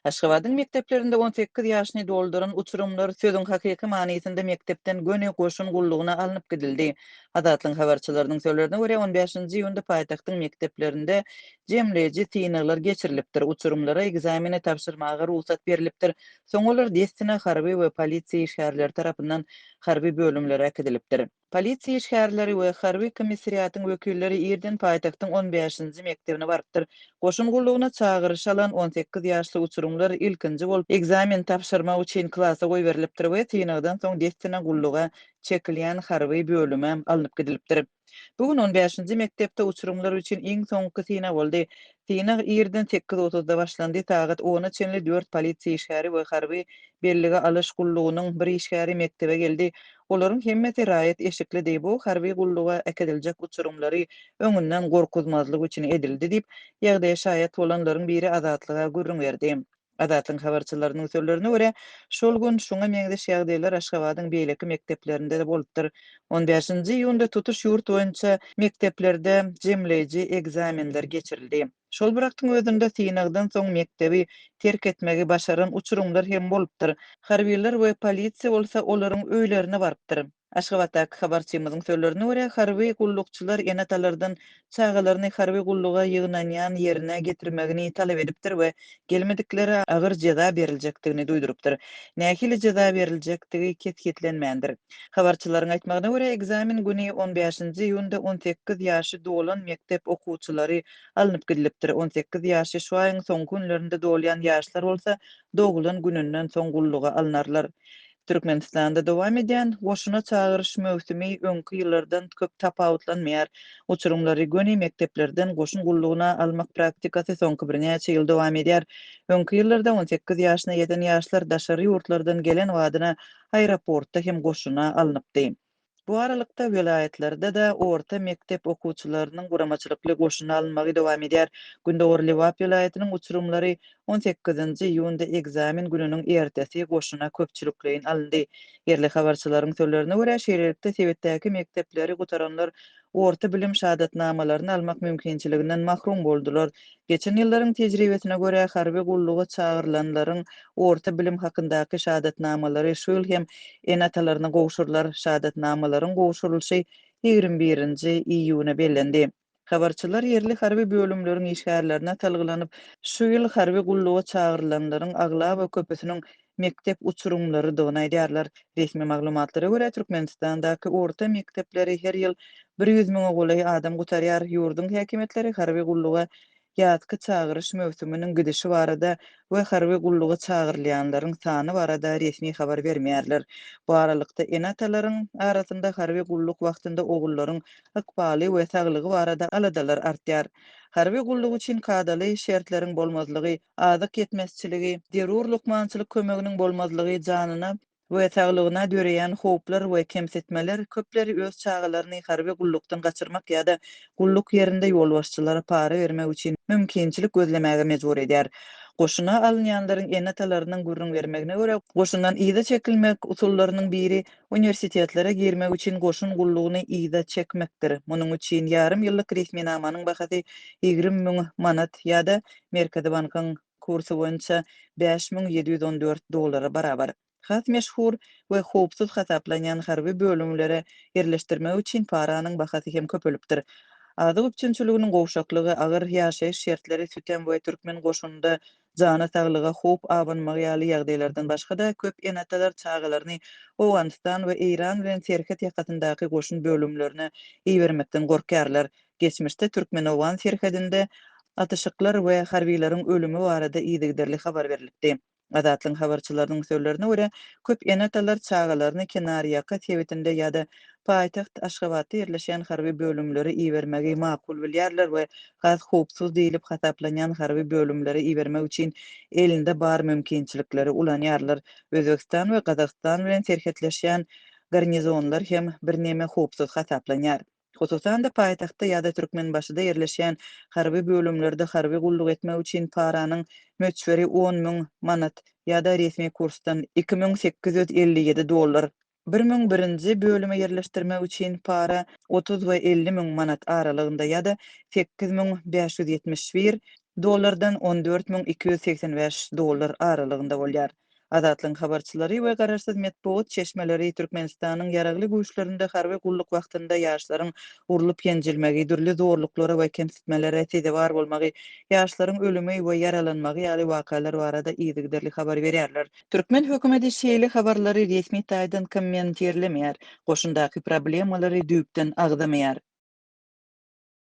Aşgabadyň mekdeplerinde 18 ýaşyny dolduran uçurymlar sözüň hakyky manysynda mekdepden göni goşun gullugyna alnyp gidildi. Azatlygyň habarçylarynyň sözlerine görä, on bäşinji iýunda paýtagtyň mekdeplerinde jemleýji synaglar geçirilipdir, uçurymlara ekzameni tabşyrmaga rugsat berlipdir, soň olar dessine harby we polisiýa işgärleri tarapyndan harby bölümlere äkidilipdir. Polisiýa işgärleri we harby komissariatyň wekilleri irden paýtagtyň on bäşinji mekdebine barypdyr. Goşun gullugyna çagyryş alan 18 ýaşly uçurymlar ilkinji bolup ekzamen tabşyrmak üçin klasa goýberilipdir we synagdan soň dessine gulluga çekilýän harby bölüme alnyp gidilipdir. Bu gün on bäşinji mekdepde uçurymlar üçin iň soňky synag boldy. Synag irden sekiz otuzda başlandy, sagat ona çenli dört polisiýa işgäri we harby bellige alyş gullugynyň bir işgäri mekdebe geldi. Olaryň hemmesi raýat eşiklidi, bu harby gulluga äkidiljek uçurymlary öňünden gorkuzmazlyk üçin edildi diýip, ýagdaýa şaýat bolanlaryň biri Azatlyga gürrüň berdi. Azatlygyň habarçylarynyň sözlerine görä, şol gün şuňa meňzeş ýagdaýlar Aşgabadyň beýleki mekdeplerinde-de bolupdyr. On bäşinji iýunda tutuş ýurt boýunça mekdeplerde jemleýji ekzamenler geçirildi. Şol bir wagtyň özünde synagdan soň mekdebi terk etmegi başaran uçurymlar hem bolupdyr. Harbylar we polisiýa bolsa olaryň öýlerine barypdyr. Aşgabatdaky habarçymyzyň sözlerine görä, harby gullukçylar ene-atalardan çagalaryny harby gulluga ýygnanýan ýerine getirmegini talap edipdir we gelmediklere agyr jeza beriljekdigini duýdurypdyr. Nähili jeza beriljekdigi kesgitlenmändir. Habarçylaryň aýtmagyna görä, ekzamen güni on bäşinji iýunda 18 ýaşy dolan mekdep okuwçylary alnyp gidilipdir, 18 ýaşy şu aýyň soňky günlerinde dolýan ýaşlar bolsa doglan gününden soň gulluga alnarlar. Türkmenistanda dowam edýän goşuna çagyryş möwsümi öňki ýyllardan köp tapawutlanmaýar. Uçurymlary göni mekdeplerden goşun gullugyna almak praktikasy soňky birnäçe ýyl dowam edýär. Öňki ýyllarda 18 ýaşyna ýeten ýaşlar daşary ýurtlardan gelen badyna aeroportda hem goşuna alnypdy. Bu aralykda, welaýatlarda-da orta mekdep okuwçylarynyň guramaçylykly goşuna alynmagy dowam edýär. Gündogar Lebap welaýatynyň uçurymlary on sekizinji iýunda ekzamen gününiň ertesi goşuna köpçülikleýin alyndy. Ýerli habarçylaryň sözlerine görä, şeýlelikde sebitdäki mekdepleri gutaranlar orta bilim şahadatnamalaryny almak mümkinçiliginden mahrum boldular. Geçen ýyllaryň tejribesine görä, harby gulluga çagyrylanlaryň orta bilim hakyndaky şahadatnamalary şu ýyl hem ene-atalaryna gowşurylar. Şahadatnamalaryň gowşurylyşy 21-nji iýuna bellendi. Habarçylar ýerli harby bölümleriň işgärlerine salgylanyp, şu ýyl harby gulluga çagyrylanlaryň aglaba köpüsiniň mekdep uçurymlarydygyny aýdýarlar. Resmi maglumatlara görä, Türkmenistandaky orta mekdepleri her ýyl 100 müňe golaý adam gutarýar. Ýurduň häkimiýetleri harby gulluga ýazky çagyryş möwsüminiň gidişi barada we harby gulluga çagyrylýanlaryň sany barada resmi habar bermeýärler. Bu aralykda, ene-atalaryň arasynda harby gulluk wagtynda ogullaryň ykbaly we saglygy barada aladalar artýar. Harby gulluk üçin kadaly şertleriň bolmazlygy, azyk ýetmezçiligi, zerur lukmançylyk kömeginiň bolmazlygy janyna we saglygyna döreýän howplar we kemsitmeler köpleri öz çagalaryny harby gullukdan gaçyrmak ýa-da gulluk ýerinde ýolbaşçylara para bermek üçin mümkinçilik gözlemäge mejbur edýär. Goşuna alynýanlaryň ene-atalarynyň gürrüň bermegine görä, goşundan yza çekilmek usullarynyň biri uniwersitetlere girmek üçin goşun gullugyny yza çekmekdir. Munuň üçin ýarym ýyllyk resminamanyň bahasy 20 müň manat ýa-da Merkezi bankyň kursy boýunça 5714 dollara barabar. Has meşhur we howpsuz hasaplanýan harby bölümlere ýerleşdirmek üçin paranyň bahasy hem köpelipdir. Azyk üpjünçiliginiň gowşaklygy, agyr ýaşaýyş şertleri, sütem we türkmen goşunynda jana-saglyga howp abanmagy ýaly ýagdaýlardan başga-da, köp ene-atalar çagalaryny Owganystan we Eýran bilen serhet ýakasyndaky goşun bölümlerine ibermekden gorkýarlar. Geçmişde türkmen-owgan serhedinde atyşyklar we harbylaryň ölümi barada yzygiderli habar berlipdi. Azatlygyň habarçylarynyň sözlerine görä, köp ene-atalar çagalaryny kenarýaka sebitinde ýa-da paýtagt Aşgabatda ýerleşýän harby bölümlere ibermegi makul bilýärler we has howpsuz diýlip hasaplanýan harby bölümlere ibermek üçin elinde bar mümkinçilikleri ulanýarlar. Özbegistan we Gazagystan bilen serhetleşýän garnizonlar hem birneme howpsuz hasaplanýar. Hususan-da, paýtagtda ýa-da Türkmenbaşyda ýerleşýän harby bölümlerde harby gulluk etmek üçin paranyň möçberi 10 müň manat ýa-da resmi kursdan 2857 dollar, 1001-nji bölüme ýerleşdirmek üçin para 30 we 50 müň manat aralygynda ýa-da 8571. Dollardan 14 285 dollar aralygynda bolýar. Azatlygyň habarçylary we garaşsyz metbugat çeşmeleri Türkmenistanyň Ýaragly Güýçlerinde harby gulluk wagtynda ýaşlaryň urlup-ýenjilmegi, dürli zorluklara we kemsitmelere sezewar bolmagy, ýaşlaryň ölümi we ýaralanmagy ýaly wakalar barada yzygiderli habar berýärler. Türkmen hökümeti şeýle habarlary resmi taýdan kommentirlemeýär, goşundaky problemalary düýpden agzamaýar.